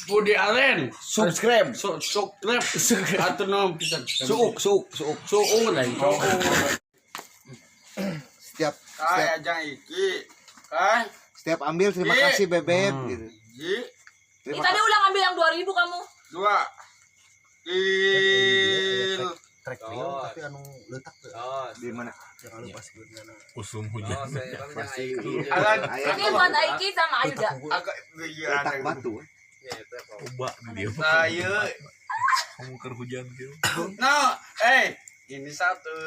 Budi Aren. Subscribe. So, subscribe. Atau nom bisa. Suuk, suuk, suuk. Suung lain. Suung. Setiap Kai setiap, ajang iki. Kai. setiap ambil terima Iya. kasih bebek gitu. Ji. Ih, Terima tadi ulang ambil yang 2000 kamu. Dua. Il. Trek trail tapi anu letak tuh. di mana? Jangan lupa sebutnya. Usum hujan. Pasti Alan. Ini buat Aiki sama Ayuda. Agak iya letak batu. Oba dia. Saya. Kamu keur hujan gitu. No, eh, ini satu.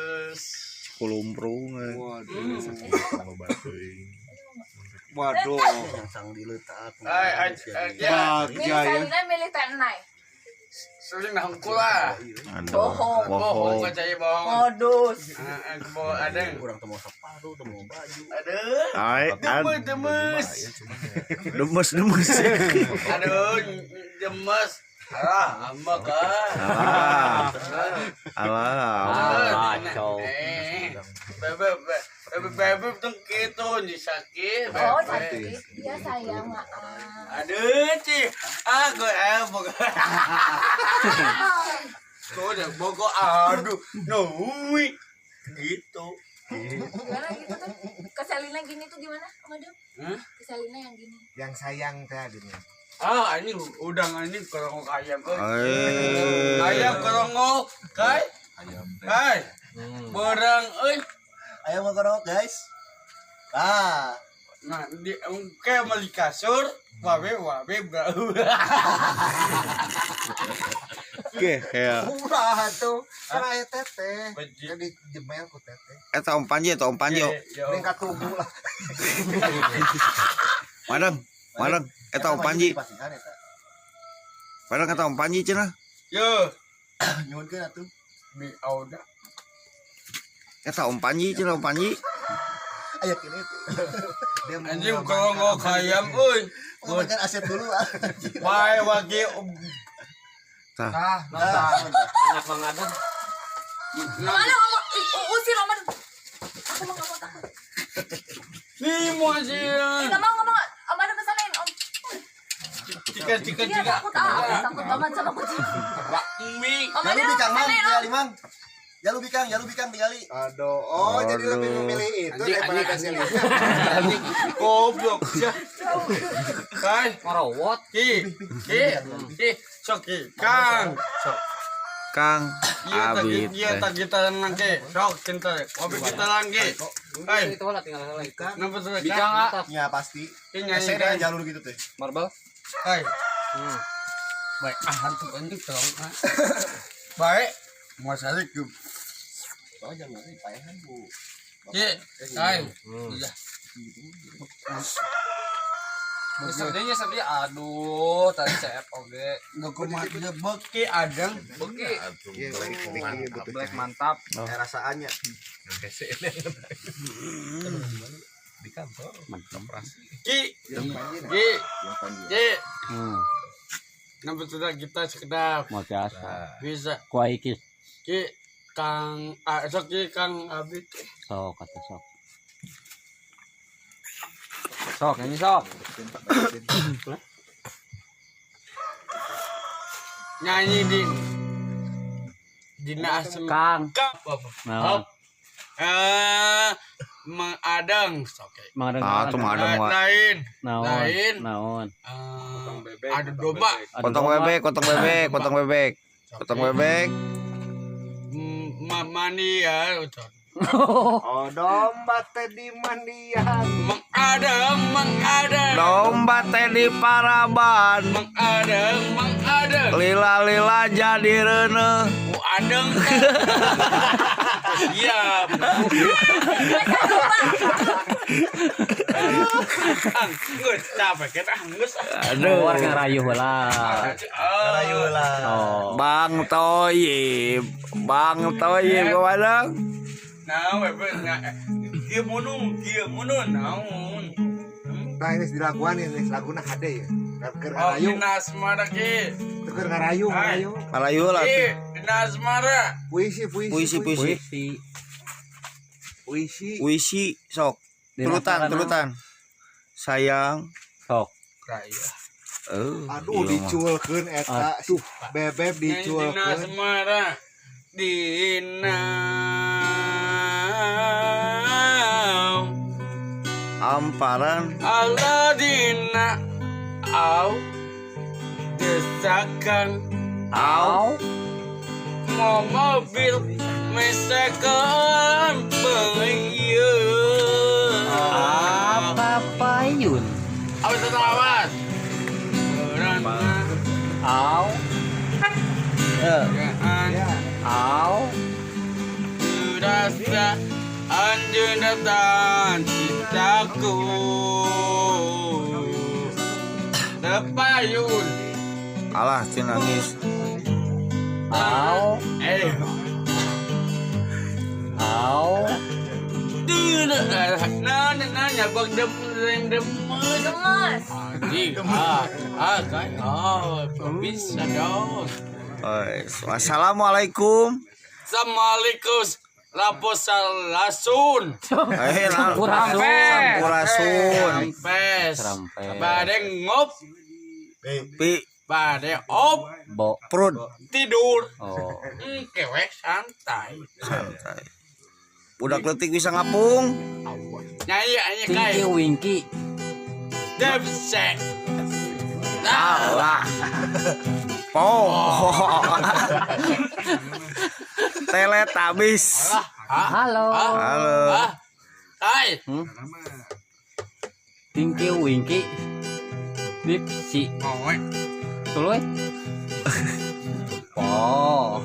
Kulumprung. Waduh. Sama batu ini. Waduh. Yang sang diletak. Eh, eh, ya, Milih Bagja ya. Salina, milih Tenai. sering nangkul lah. Bohong. Bohong aja ya bohong. Modus. Ah, ah, bohong ada. Kurang temu sepatu, temu baju. Aduh. Ai, Demes, demes. Demes, demes. Aduh, demes. Alah, ambak ah. Alah. Alah. Kacau. Eh, bebe, bebe, bebe tuh gitu nih sakit. Oh, sakit. Iya, sayang, maaf. Aduh, Ci. Aku emang. Tuh udah bogor, aduh, no, gitu. Gimana gitu tuh? Ke Selina gini tuh gimana, Om Adam? Hah? Ke Selina yang gini. Yang sayang tadi nih. Ah, ini udang ini kerongok ayam. Eh. Ayam kerongok, kai. Kai. Berang euy. Ayo mau kerok, guys. Ah, Nah, di kayak beli kasur, wabe wabe bro. Oke, ya. Murah tuh. Kan aya teteh. Jadi jemel ku teteh. Eta Om Panji, eta Om Panji. Mending katubu lah. Madang, madang. Eta Om Panji. Pasihan eta. Madang eta Om Panji cenah. Yo, Nyuhunkeun atuh. mi auda. Eta Om Panji cenah Om Panji. Aya kini tuh. Dia Anjing kerongok ayam euy. Mengamankan aset dulu ah. Bae wage. Tah. Tah, Nah, Anak Mang Adam. Mana kamu? Ih, usir Om Adam. Aku mau nggak mau takut. Nih mau sih. Ih, nggak mau, nggak mau. Om Adam kesanain, Om. Tiga tiga Iya, tiga. takut ah. Takut banget sama kucing. Mi. Om Jalu Adam bikang mang, kesanain, Om. tingali mang. Jalu bikang, jalu bikang tingali. Aduh, oh jadi lebih memilih itu Anjing, daripada anjing, kasih lihat. Goblok ya. Kai, Marowot. ki, ki, ki, sok ki, Kang. Sok. Kang Iya tak Abid. iya tak kita lagi. Sok cinta. Kopi kita lagi. Hai, Itu lah tinggal lagi. napa tuh Bikang ah. Ya pasti. Ki nyanyi Ese kan. jalur gitu teh. Marble. Hai. Baik, ah hantu anjing tolong. ah. Baik. Mau salik ke. Oh, jangan lari paehan, Bu. Ki, hai. Iya. Sedihnya sedih. Aduh, tadi saya oge. Nggak kumaha beki adang. Beki. Iya, beki butuh. Black mantap. Eh, rasaannya. Di kantor. Operasi. Ki, Yang Panji nah. ki, Yang Panji. ki. Napa sudah kita sekedar Mau biasa. bisa Ku Aiki ki Kang ah, sok ki Kang Abid. sok kata sok. Sok, ini sok. Nyanyi di Dina Asem Kang. Kang. Naon? Eh, Mang Adang, oke. Mang Adang. Ah, tuh Mang Adang mah. Lain, Naon? Lain. Naon? Eh, ada domba. Adu Potong domba. bebek, potong bebek, potong bebek. Potong bebek. Mani ya, udah. Oh, domba teh di mandian. Mang Adang, Mang Adang. Domba teh di paraban. Mang Adang, Mang Adang. Lila-lila jadi reuneuh. Ku Adang. Iya. Ang, geus capek kita geus. Aduh. Keluar ke rayu heula. Rayu lah. Oh. Bang Toyib, Bang Toyib kemana? Nah, bebe, nah, kieu munung, kieu munung naon. Nah, ini dilakuan ini laguna HD ya. Keur Oh, ngarayu, dina asmara ki. keur ngarayu, ngarayu. Melayu lah. Ki, dina asmara. Puisi, puisi, Puisi, puisi. Puisi. Puisi. Puisi sok. Turutan, turutan. Sayang. Sok. Raya. Aduh diculkeun eta. Bebeb Dina diculkeun. Semara Dina Amparan Aladina au desakan au mau mobil mesekan peyeu. Apa payun? Awas awas. Au. Au. Rasa anjeun datang cintaku tepayun. Alah cing nangis. Au. Au. Nah, nah, nyabak dem dem Gemes. Anjing, kan, bisa dong. Assalamualaikum. Assalamualaikum. Lapos lasun. Sampurasun. Sampurasun. Rampes. Bade ngop. Pi. Bade op. Bo. Perut. Tidur. Oh. Kewek santai. Santai. Budak letik bisa ngapung. Nyanyi nyanyi kai. Tinky Winky. Depse. Alah. Po. Teletabis. Halo. Halo. Hai. Tinky Winky. Dipsi. Tuluy. Po.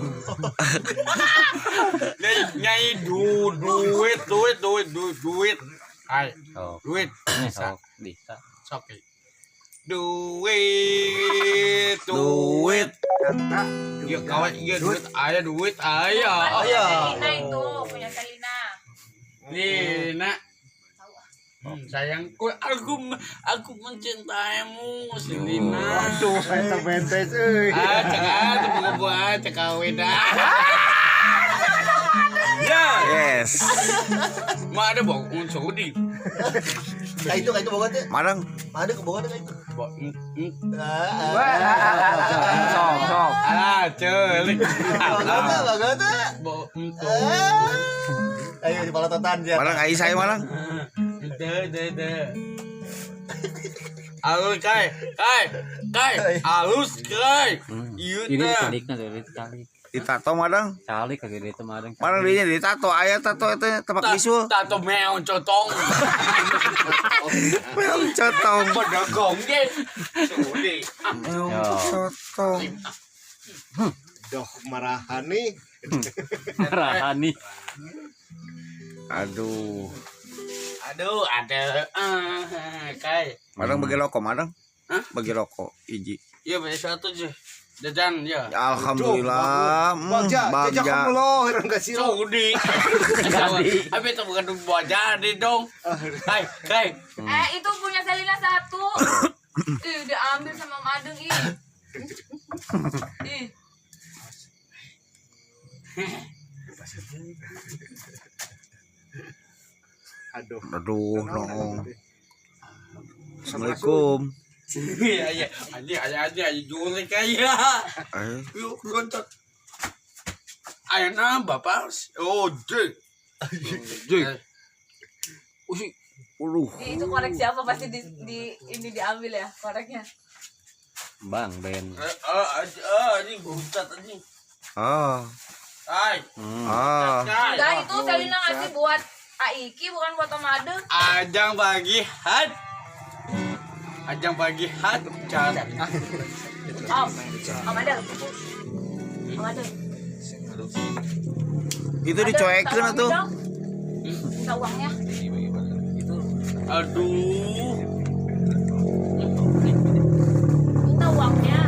Nyai duit duit duit duit duit. Hai. Duit. Bisa. Bisa. Sok. Duit duit. Ya kawan, iya duit ayah duit ayah. Ayah. Selina itu punya Selina. Lina. Sayangku, aku mencintaimu, Selina. Aduh, saya bentes euy. Ah, cek ah, cek kawin dah. Ya. Yes. Ma ada bau Saudi. Kayak itu boga teh. Marang. Ada ke boga teh itu. Sok sok. Ah, celik. Boga teh. Bau Ayo di palototan ya. Marang ai saya marang. De de de. Alus kai, kai, kai, alus kai. Ieu Ini teh. talikna dari talik. Ditato madang. Calik kagak itu madang. Madang dinya ditato aya tato itu tempat bisul. Tato meong cotong. Meong cotong. Pedagong ge. Sudi. Meong cotong. Doh marahani. Marahani. Aduh. Aduh, ada kai. Madang bagi rokok, madang. Bagi rokok hiji. Iya, bagi satu sih. Jajan ya. Alhamdulillah. Bagja, Bagja. Allah, orang kasih lo. Sudi. Tapi itu bukan buat jadi dong. Kai, kai. Itu punya Selina satu. Ih, udah ambil sama Madeng ih. Ih. Aduh. Aduh, noong. Assalamualaikum. Iya, iya. Anjing, anjing, anjing, jurik aja. Yuk, loncat. Ayo, nah, bapak. Oh, jik. Jik. Uluh. Itu korek siapa pasti di ini diambil ya koreknya. Bang Ben. Anjing, bucat anjing. Ah. Hai. Ah. Enggak, itu Selina ngasih buat Aiki bukan buat Om Ade. Ajang pagi hat. Ajang pagi hat. Om, Om Ade. Om Ade. Itu dicoekeun atuh. Minta uangnya. Aduh. Minta uangnya.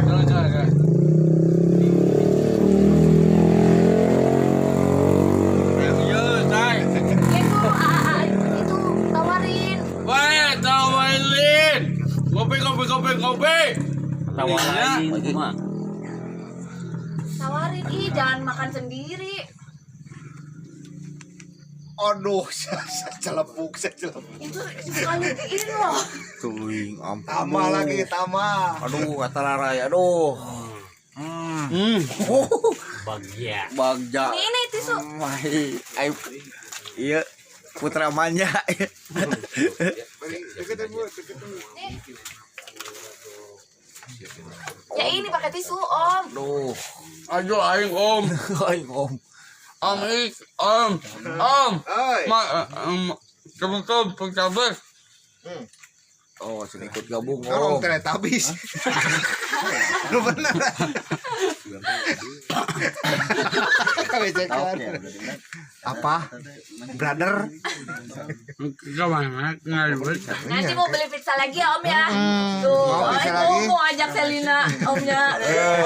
Jalan. Itu tawarin. Wah, tawarin. Ngopi. Tawarin mah. Tawarin, ih jangan makan sendiri. Aduh, celepuk, celepuk. Itu sekali ini loh. Tuing ampun. Tambah lagi, tambah. Aduh, kata Rarai, aduh. Bagja. Bagja. Ini tisu. Ai, iya, putra manja. Ya ini pakai tisu, Om. Aduh. Aduh aing Om. Aing Om. Om ik, Om. Om. Oi. Ma, teman-teman pengkabar. Oh, sini ikut gabung Om Om. Teletubbies. Lu bener. Becekan. Apa? Brother. Kemana? Ngalibut. Nanti mau beli pizza lagi ya Om ya. Tuh, Mau pizza oh, lagi? mau ajak Selina Omnya.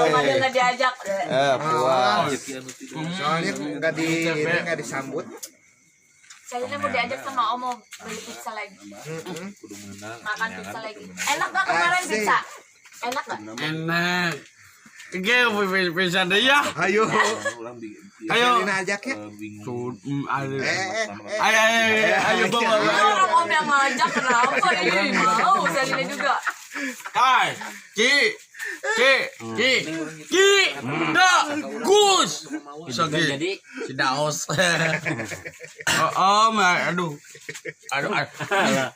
Om aja nggak diajak. Puas. Soalnya nggak di ini nggak disambut. Selina mau diajak sama Om mau beli pizza lagi. Kudu menang. Makan pizza lagi. Enak gak kemarin Asik. pizza? Enak gak? Enak. Oke, bisa deh ya. Ayo. Ayo. Selina ajak ya. Tuh, ayo. Eh, Ayo, ayo, ayo, ayo, bawa, Ini ayo. orang Om yang ngajak kenapa ini? Mau Selina juga. Hai, Ki, Ki, Ki, Ki, Da, Gus. Juga jadi Si Daos. Oh, Om, aduh. Aduh, aduh.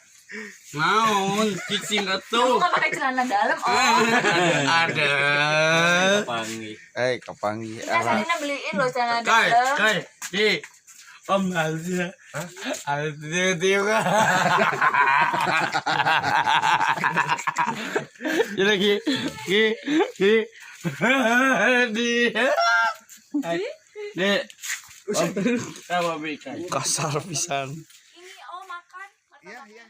Naon, cicing Kamu atuh. nggak pakai celana dalam Om. Ada. panggil. Kepanggih. Kita Selina beliin loh celana Kai, dalam. kai, Ki. Om Alza. Alza tiup. Jadi Ki, Ki, Ki. Di. Di. Sama bikin. Kasar pisan. Ini Om makan. Iya, iya.